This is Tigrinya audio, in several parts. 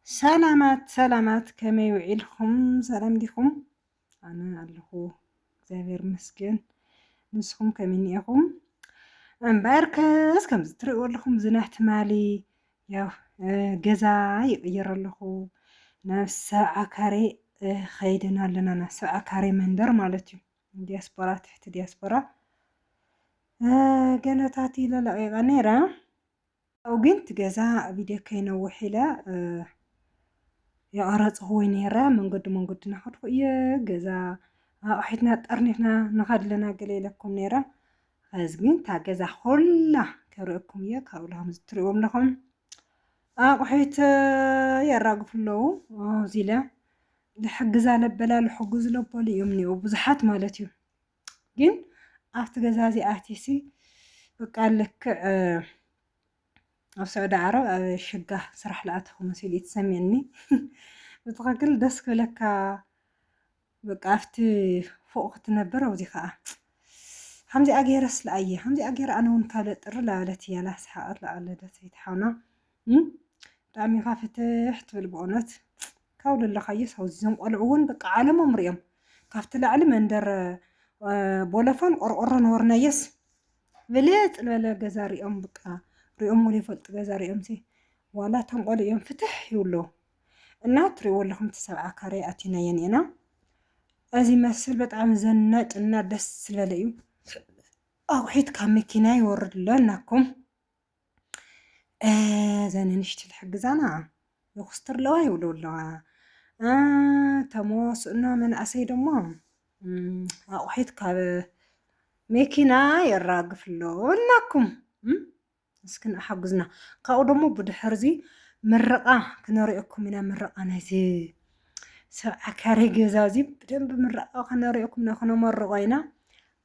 ሰላማት ሰላማት፣ ከመይ ውዒልኩም? ሰላም ዲኹም? ኣነ ኣለኹ፣ እግዚኣብሔር ይመስገን። ንስኹም ከመይ እኒኤኹም? እምበርከስ ከምዚ ትርእይዎ ኣለኹም፣ እዚ ናይ ትማሊ ያው፣ እ፣ ገዛ ይቕይር ኣለኹ። ናብ ሰብዓ ካሬ፣ እ፣ ኸይድና ኣለና፣ ናብ ሰብዓ ካሬ መንደር ማለት እዩ። ዲያስፖራ፣ ትሕቲ ዲያስፖራ፣ እ፣ ገለታት ኢለ ለቒቐ ነይረ። ያው ግን እቲ ገዛ ቪድዮ ከይነውሕ ኢለ፣ እ፣ የቐረጽኽዎ ነይረ። መንገዲ መንገዲ እናኸድኩ እየ ገዛ ኣቑሒትና ጠርኒፍና ንኸድ ኣለና ገለ ኢለኩም ነይረ። ኸዚ ግን እታ ገዛ ኩላ ከርእየኩም እየ። ካብኡ ላም ትርእይዎም ኣለኹም ኣቑሒት የራግፉ ኣለዉ። ኣብዚ ኢለ ልሕግዛ ለበላ ልሕጉዝ ለበሉ እዮም እኒኦ ብዙሓት ማለት እዩ። ግን ኣብቲ ገዛ እዚ ኣትየሲ በቃ ልክዕ፣ እ፣ ኣብ ስዑዲ ዓረብ ኣብ ሽጋ ስራሕ ልኣተኹ መሲሉ እዩ ተሰሚዕኒ። ብትኽክል ደስ ክብለካ። በቃ ኣብቲ ፎቕ ክትነብር ኣብዚ ኸዓ ከምዚኣ ገይረ ስለኣየ፣ ከምዚኣ ገይረ ኣነ እውን ካብ ለጥሪ ላበለት እያ ላስሓቐት ላኣለደት ይትሓውና። እም? ብጣዕሚ ኢኻ ፍትሕ ትብል ብእውነት። ካብ ለለኻዮ ሰው እዞም ቆልዑ እውን በቃ ዓለሞም ሪኦም። ካብቲ ላዕሊ መንደር፣ እ፣ ቦለፋን ቆርቆሮ ነበርናየስ ብልጥ ዝበለ ገዛ ሪኦም፣ በቃ ሪኦም ሙሉ ይፈልጡ ገዛ ሪኦም ሲ ዋላ እቶም ቆልዑ እዮም ፍትሕ ይብሉ። እና ትሪእዎ ኣለኹም እቲ ሰብዓ ካሬ ኣቲናየን ኢና። እዚ መስል በጣም ዘናጭ እና ደስ ዝበለ እዩ። ኣቑሒት ካብ መኪና ይወርድ ኣሎ እናኩም። እ፣ እዘን ንእሽቲ ልሕግዛና ይኹስትር ኣለዋ ይብሉ ኣለዋ። እ፣ ተመወስእና መናእሰይ ደሞ፣ እም፣ ኣቑሒት ካብ መኪና የራግፍ ኣሎ እናኩም። እም፣ እስኪ ንሓግዝና። ካብኡ ደሞ ብድሕር እዚ ምርቓ ክነርእየኩም ኢና። ምርቓ ናይዚ ሰብዓ ካሬ ገዛ እዚ ብደንብ ምርቓ ክነርእየኩም ኢና፣ ክነመርቖ ኢና።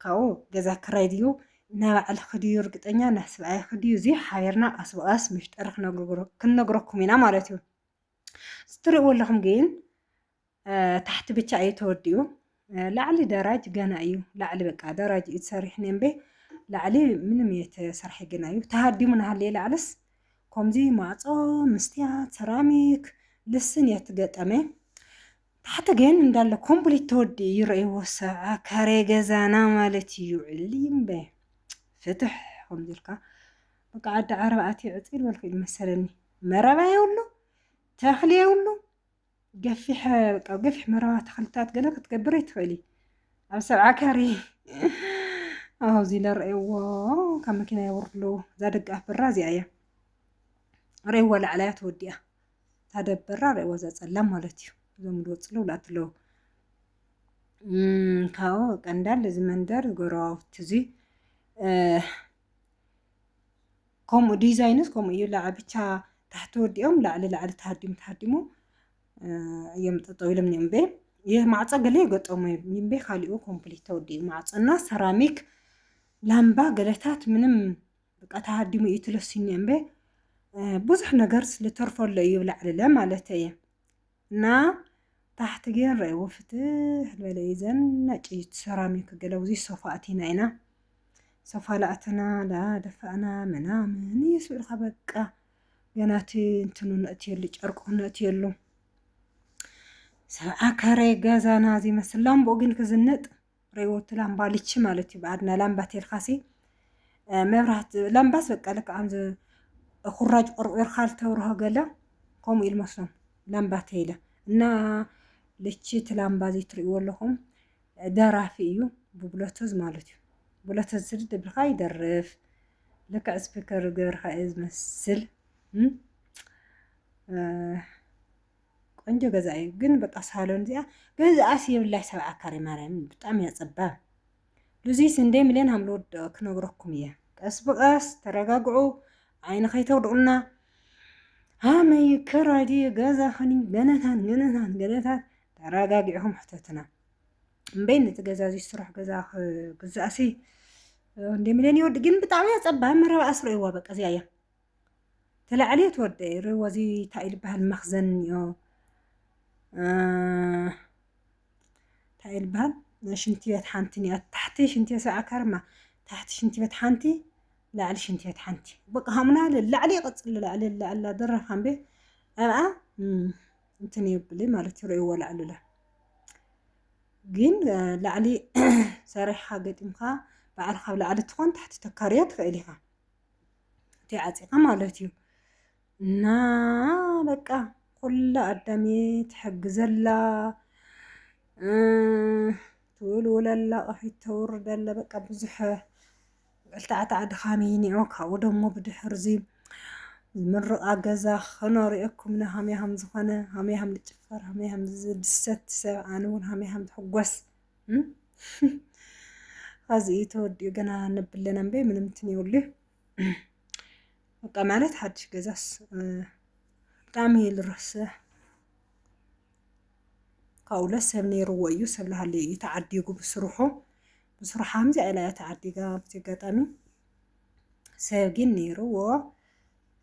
ካብኡ ገዛ ክራይ ድዩ፣ ናብ ባዕልኺ ድዩ ርግጠኛ፣ ናብ ሰብኣይኺ ድዩ፣ እዚ ሓቢርና ቀስ ብቐስ ምሽጠር ክነግርግሮ-፣ ክንነግረኩም ኢና ማለት እዩ። እዚ ትርእይዎ ኣለኹም ግን፣ እ፣ ታሕቲ ብቻ እዩ ተወዲኡ። እ፣ ላዕሊ ደራጅ ገና እዩ። ላዕሊ በቃ ደራጅ እዩ ተሰሪሑ እምበይ፣ ላዕሊ ምንም እየተሰርሐ ገና እዩ። ተሃዲሙ እናሃለየ ላዕልስ ከምዚ ማዕጾ፣ መስትያት፣ ሰራሚክ፣ ልስን እየተገጠመ። ታሕቲ ግን እንዳለ ኮምፕሊት ተወዲኡ ይረእይዎ፣ ሰብዓ ካሬ ገዛና ማለት እዩ። ዕሊ እምበይ ፍትሕ ከምዚ ኢልካ በቃ ዓዲ ዓረብ ኣትየ ዕጽ ኢልበልኩ እዩ መሰለኒ። መረባ የብሉ፣ ተኽሊ የብሉ። ገፊሕ፣ በቃ ገፊሕ መረባ ተኽልታት ገለ ክትገብር ኣይትኽእሊ። ኣብ ሰብዓ ካሬ ኣብዚ ኢለ ረእይዎ፣ ካብ መኪና የውርድ ኣለዉ። እዛ ደጋፍ በራ እዚኣ እያ። ረእይዎ ላዕላያ ተወዲኣ። እታ ደበራ ረእይዎ እዛ ጸላም ማለት እዩ። እዞም ዝወጽሉ ውላት ኣለዉ። እም፣ ካብኡ በቃ እንዳለ እዚ መንደር ጎረባብቲ እዚ፣ እ፣ ከምኡ ዲዛይንስ ከምኡ እዩ። ላዕ-፣ ብቻ ታሕቲ ወዲኦም ላዕሊ ላዕሊ ተሃዲሙ ተሃዲሙ፣ እ፣ እዮም ጠጠው ኢሎም እኒኦም። እምበይ፣ የ-፣ ማዕጾ ገለ የገጠሙ እዮም። እምበይ ካሊኡ ኮምፕሊት ተወዲኡ። ማዕጾና ሰራሚክ፣ ላምባ፣ ገለታት ምንም በቃ ተሃዲሙ እዩ ትለሲኒ እምበይ፣ እ፣ ብዙሕ ነገር ልተርፈሎ እዩ ብላዕሊ ለ ማለት እየ። እና ታሕቲ ግን ረእይዎ ፍትሕ ዝበለ እዩ። ዘናጭ እዩ እቲ ሰራሚክ ገለ። ኣብዚ ሶፋ ኣቲና ኢና። ሶፋ ላእትና፣ ላደፋእና፣ ምናምን እዩ ስብልካ በቃ። ገና እቲ እንትኑ ነእትየሉ፣ ጨርቁ ነእትየሉ። ሰብዓ ካሬ ገዛና እዚ ይመስል። ላምቦ ግን ክዝንጥ ረእይዎ እቲ ላምባ ልቺ ማለት እዩ። ብዓድና ላምባ ተልካሲ፣ እ፣ መብራት ላምባስ በቃ ልክዕ ኣምዚ ኩራጅ ቆርቆርካ ልተብርሆ ገለ ከምኡ ኢሉ መስሎም ላምባ ተይለ። እና ልቺ እቲ ላምባ እዚ ትርእይዎ ኣለኹም፣ ደራፊ እዩ ብብሎቶዝ ማለት እዩ። ብሎቶዝ ስድድ ብልካ ይደርፍ። ልክዕ ስፒከር ገርካ እዩ ዝመስል። እም? እ፣ ቆንጆ ገዛ እዩ። ግን በቃ ሳሎን እዚኣ ገዛኣስ የብላይ ሰብዓ ካሬ ማርያም ብጣዕሚ እያ ጸባብ። ሉዚስ እንደ ሚልዮን ሃምልወድ ክነግረኩም እየ። ቀስ ብቐስ ተረጋግዑ። ዓይኒ ከይተውድቑና። ሃመይ ክራይ ድዩ ገዛኽን ገነታን ገነታን ገነታን ተረጋጊዕኹም ሕተትና። እምበይ ነቲ ገዛ እዚ ስራሕ ገዛ ክግዛእሲ እንደ ሚልዮን ይወድ ግን ብጣዕሚ እያ ጸባብ። መረባኣስ ርእይዋ በቃ እዚኣ እያ። ተላዕሊ ትወደ ርእይዋ እዚ እንታይ እዩ ዝበሃል መኽዘን እዮ። እ፣ እንታይ እዩ ዝበሃል? ሽንቲ ቤት ሓንቲ እኒኣ። ታሕቲ ሽንቲ ቤት ሰብዓ ካርማ፣ ታሕቲ ሽንቲ ቤት ሓንቲ፣ ላዕሊ ሽንቲ ቤት ሓንቲ። በቃ ሃምና ለ-፣ ላዕሊ ይቐጽል፣ ላዕሊ ላዕላ ደረፍ ሃምቤ። ኣብኣ እም፣ እንትን የብልይ ማለት እዩ። ርእይዎ ላዕሊ ለ ግን እ፣ ላዕሊ ሰሪሕኻ ገጢምካ ባዕልኻ ኣብ ላዕሊ ትኾን ታሕቲ ተካርዮ ትኽእል ኢኻ። እቲ ዓፂኻ ማለት እዩ። እና በቃ ኩላ ኣዳሚ ትሕግዘላ እ፣ ትውልውለላ፣ ቕሒት ተውርደላ። በቃ ብዙሕ ዕልታዕታዕ ድኻም ይኒኦ። ካብኡ ደሞ ብድሕርዚ ዝምርቓ ገዛ ክነርእየኩምና ሃመይ ሃም ዝኾነ፣ ሃመይ ሃም ዝጭፈር፣ ሃመይ ሃም ዝድሰት ሰብ፣ ኣነ እውን ሃመይ ሃም ዝሕጎስ። እም? ኸዚ እዩ ተወዲኡ፣ ገና ነብለና እምበይ ምንም እንትን የብሉ። በቃ ማለት ሓድሽ ገዛስ እ፣ ብጣዕሚ እዩ ዝረስሕ። ካብኡለ ሰብ ነይርዎ እዩ፣ ሰብ ልሃለዩ እዩ ተዓዲጉ ብስርሑ። ብስርሓ ከምዚኣ ኢላ እያ ተዓዲጋ። በዚ ኣጋጣሚ ሰብ ግን ነይርዎ።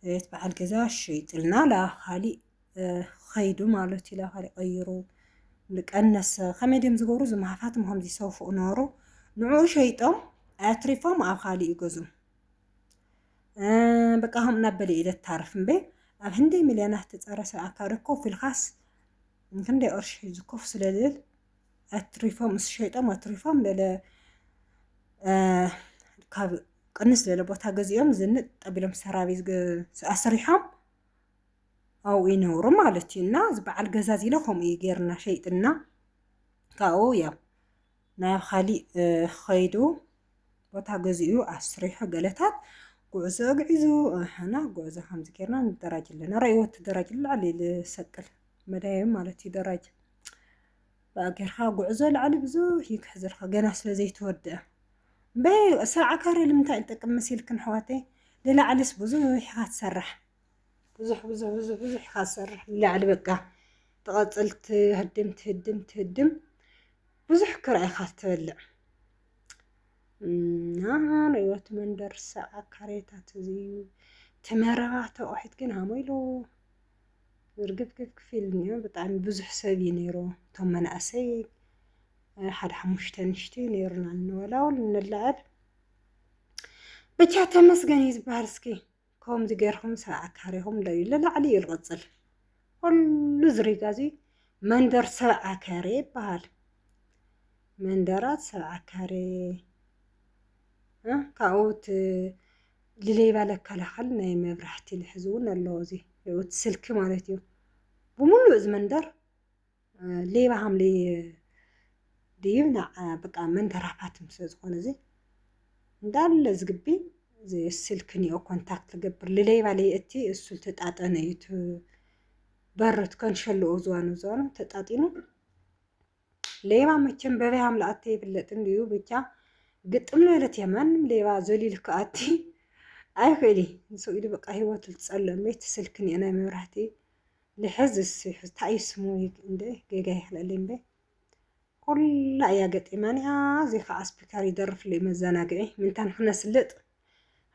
እቲ በዓል ገዛ ሸይጥልና ላ ካሊእ እ፣ ኸይዱ ማለት እዩ። ላ ካሊእ ቀይሩ ቀነሰ። ከመይ ድዮም ዝገብሩ? ዝመሃፋትም ከምዚ ይሰፍኡ ነበሩ። ንዕኡ ሸይጦም ኣትሪፎም ኣብ ካሊእ ይገዝኡ። እ፣ በቃ ከምኡ እናበለ ኢለ ታርፍ እምበይ ኣብ ህንደይ ሚልዮናት ትፀረ ሰብ ኣካሪ ኮፍ ኢልካስ ክንደይ ቅርሺ ዝኮፍ ስለ ዝብል ኣትሪፎም፣ ምስ ሸይጦም ኣትሪፎም ለለ እ፣ ካብ ቅንስ ለለ ቦታ ገዚኦም ዝንጥ ጠቢሎም ሰራቢ ዝገ-፣ ኣስሪሖም ኣብኡ ይነብሩ ማለት እዩ። እና እዚ በዓል ገዛ እዚ ኢለ ከምኡ እዩ ጌርና ሸይጥና ካብኡ ያው ናብ ካሊእ እ፣ ኸይዱ ቦታ ገዚኡ ኣስሪሑ ገለታት ጉዕዞ ኣግዒዙ። ኣህና ጉዕዞ ከምዚ ጌርና ንደራጅ ኣለና። ረእይዎ ትደራጅ ላዕሊ ልሰቅል መዳየቢ ማለት እዩ ደራጅ። ብኣ ጌርካ ጉዕዞ ላዕሊ ብዙሕ እዩ ክሕዘልካ ገና ስለ ዘይተወድአ። እምበይ ሰብዓ ካሬ ልምንታይ ይጠቅም መሲልክን ኣሕዋተይ? ንላዕልስ ብዙሕ ኢኻ ትሰርሕ። ብዙሕ ብዙሕ ብዙሕ ብዙሕ ኢኻ ትሰርሕ ንላዕሊ በቃ ትቐጽል ትህድም ትህድም ትህድም ብዙሕ ክራይ ኢኻ ትበልዕ። እና ርእዮ እቲ መንደር ሰብዓ ካሬታት እዚ እዩ። እቲ መረባ ተቑሒት ግን ሃሞ ኢሉ ዝርግፍግፍ ክፊል እኒኦ። ብጣዕሚ ብዙሕ ሰብ እዩ ነይሩ። እቶም መናእሰይ ሓደ ሓሙሽተ ንሽቲ ነይሩና ንወላውል ንላዕል። ብቻ ተመስገን እዩ ዝበሃል። እስኪ ከምዚ ጌርኩም ሰብዓ ካሬኹም ለዩ ለላዕሊ እዩ ዝቕጽል። ኩሉ ዝሪጋ እዚ መንደር ሰብዓ ካሬ ይበሃል። መንደራት ሰብዓ ካሬ እ፣ ካብኡ እቲ ልሌባ ለከላኸል ናይ መብራህቲ ልሕዚ እውን ኣለዎ። እዚ እቲ ስልኪ ማለት እዩ። ብምሉእ እዚ መንደር እ፣ ሌባ ሃምሊ ድዩ ንዓ በቃ መንደራፋትም ስለ ዝኾነ እዚ እንዳለ ዝግቢ እዚ ስልኪ ኒኦ ኮንታክት ልገብር ልሌባ ለየእቲ እሱ ልተጣጠነ እዩ። እቲ በርት ከንሸልኦ ዝዋኑ ዝዋኑ ተጣጢኑ ሌባ መቸም በበይ ሃምላ ኣተ ይፍለጥ እንድዩ። ብቻ ግጥም ልበለት እያ። ማንም ሌባ ዘሊሉ ክኣቲ ኣይኽእል እዩ። ንሱ ኢሉ በቃ ህይወቱ ልትጸልእ እምበይ እቲ ስልኪ ኒኦ ናይ መብራህቲ ልሕዝ እሱ ይሕዝ። እንታይ እዩ ስሙ? እንደ ጌጋ ይኽለለይ እምበይ። ኩላ እያ ገጢማኒ። እዚ ከዓ ስፒከር ይደርፍለይ መዘናግዒ። ምንታን ክነስልጥ፣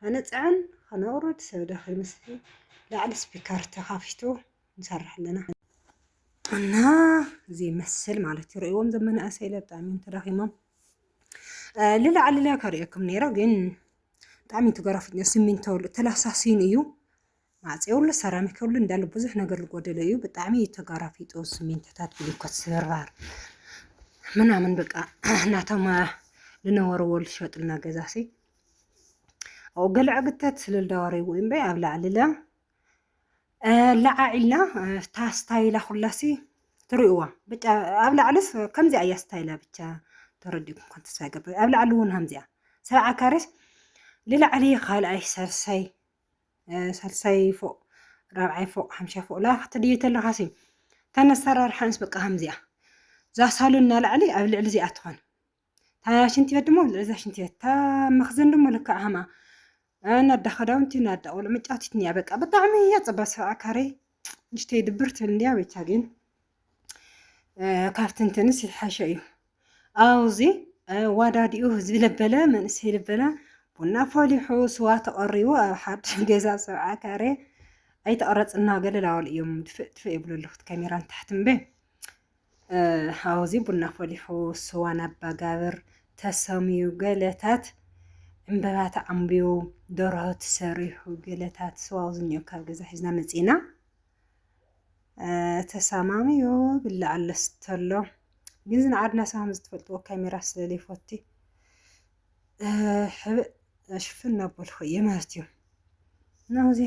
ከነጽዕን፣ ከነውርድ፣ ሰብ ደኺምስ ላዕሊ ስፒከር ተኻፊቱ ንሰርሕ ኣለና። እና እዚ ይመስል ማለት እዩ። ርእይዎም ዘመናእሰይ ኢለ ብጣዕሚ እዮም ተዳኺሞም። እ፣ ልላዕሊ ኢለ ከርእየኩም ነይረ፣ ግን ብጣዕሚ ተገራፊት እያ። ሲሚንቶ ተላሳሲኑ እዩ። ማዕፅያ ሁሉ ሰራሚክ ሁሉ እንዳለ ብዙሕ ነገር ዝጎደለ እዩ። ብጣዕሚ እዩ ተጋራፊጡ። ሲሚንቶታት ብሊኮት ስብርባር ምናምን በቃ ናቶም ዝነበርዎ ዝሸጥልና ገዛ ሲ ኣብኡ ገለ ዕግተት ስለ ዝደወረይዎ እምበይ ኣብ ላዕሊ ለ እ፣ ለዓዒልና እ፣ እታ ስታይላ ኩላሲ ትርእይዋ ብጫ ኣብ ላዕልስ ከምዚኣ እያ ስታይላ ብቻ ተረዲእኩም ኮን ተስፋ ይገብር ኣብ ላዕሊ እውን ከምዚኣ ሰብዓ ካሬስ ልላዕሊ ካልኣይ ሳልሳይ እ፣ ሳልሳይ ፎቕ ራብዓይ ፎቕ ሓምሻይ ፎቕ ላ ክትድዩ ተለኻሲ እታ ነሰራርሓንስ በቃ ከምዚኣ እዛ ሳሎን እናላዕሊ ኣብ ልዕሊ እዚኣ ትኾን እታ ሽንቲ ቤት ድማ ኣብ ልዕሊ እዛ ሽንቲ ቤት እታ መኽዘን ድማ ልክዕ ሃማ እ፣ ናዳ ክዳውንቲ ናዳ ቆልዑ መጫወቲት እኒኣ በቃ ብጣዕሚ እያ ፅባ ሰብዓ ካሬ ንሽተይ ድብር ትብል እንድያ ብቻ ግን እ፣ ካብቲ እንትንስ ይሓሸ እዩ። ኣውዚ እ፣ ዋዳዲኡ ህዝቢ ለበለ መንእሰይ ለበለ ቡና ፈሊሑ ስዋ ተቐሪቡ ኣብ ሓድሽ ገዛ ሰብዓ ካሬ ኣይተቐረፅና ገለ ላወል እዮም ድፍእ ድፍእ ይብሉ ኣለኹት ካሜራ ንታሕቲ እምበ እ፣ ኣውዚ ቡና ፈሊሑ ስዋ ናብ ባጋብር ተሰምዩ ገለታት ዕምበባ ተዓምብዩ ደርሆ ተሰሪሑ ገለታት ስዋ ኣውዚ እኒኦ ካብ ገዛ ሒዝና መፂና ተሳማሚዮ ብላዕ ኣለስ ተሎ። ግን ዝን ዓድና ሳም ዝትፈልጥዎ ካሜራ ስለለይፎቲ ሕብእ ሽፍን እናበልኩ እየ ማለት እዩ። እና እዚ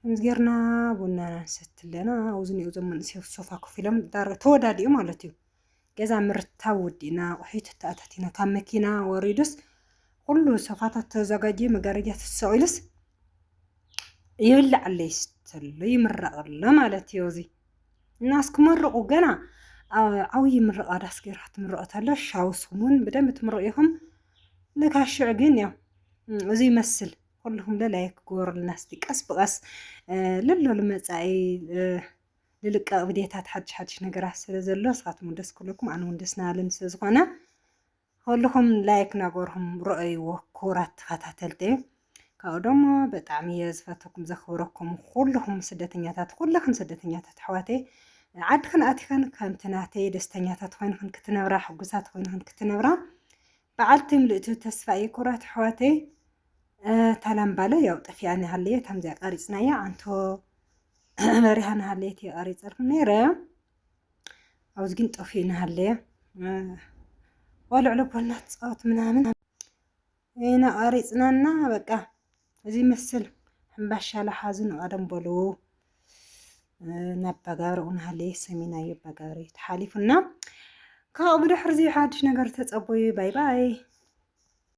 ከምዚ ጌርና ቡናና ንሰቲ ኣለና። ኣብዚ እኒኦ እዞም መንእሰይ ሶፋ ኮፍ ኢሎም ዳር ተወዳዲኡ ማለት እዩ። ገዛ ምርታብ ወዲእና፣ ኣቑሒት ተኣታቲና፣ ካብ መኪና ወሪዱስ ኩሉ ሶፋታት ተዘጋጅዩ፣ መጋረጃ ተሰቒሉስ ይብላዕ ኣለይ ስተሎ ይምረቕ ኣሎ ማለት እዩ። እዚ እናስ ክመርቑ ገና ዓብዪ ምርቓ ዳስ ገይራ ክትምረቕ ተሎ ሻውስኹም እውን ብደንብ ትምረቑ ኢኹም። ነካሽዕ ግን ያው እዚ ይመስል። ኩልኹም ለ ላይክ ግበሩልና እስቲ ቀስ ብቐስ ልሎ ልመፃኢ ልልቀቕ ቪድዮታት ሓድሽ ሓድሽ ነገራት ስለ ዘሎ ንስኻትኩም ደስ ክብለኩም ኣነ እውን ደስ ናልን ስለ ዝኾነ ኩልኹም ላይክ ናገርኹም ረኣይዎ ክቡራት ተኸታተልቲ። ካብኡ ደሞ በጣዕሚ እየ ዝፈተኩም ዘኽብረኩም ኩልኹም ስደተኛታት ኩልኽን ስደተኛታት ኣሕዋተይ ዓድኽን ኣቲኽን ከምቲ ናተይ ደስተኛታት ኮይንኽን ክትነብራ ሕጉሳት ኮይንኽን ክትነብራ በዓልቲ ምልእቲ ተስፋ እየ ክቡራት ኣሕዋተይ። ታላምባለ ያው ጠፊኣ ናሃለየ ታምዚያ ቀሪፅናያ ኣንቶ በሪሃ ናሃለየት እየ ቀሪፀልኩም ነይረ። ኣብዚ ግን ጠፊኡ ናሃለየ ቆልዕ ልቦና ትፃወት ምናምን ኢና ቀሪፅናና በቃ እዚ መስል ሕምባሻ ለሓዙ ንቐደም በሉ ናብ ባጋሪ ናሃለየ ሰሚናዮ ባጋሪ ተሓሊፉና። ካብኡ ብድሕሪ እዚ ሓድሽ ነገር ተፀበዩ። ባይ ባይ።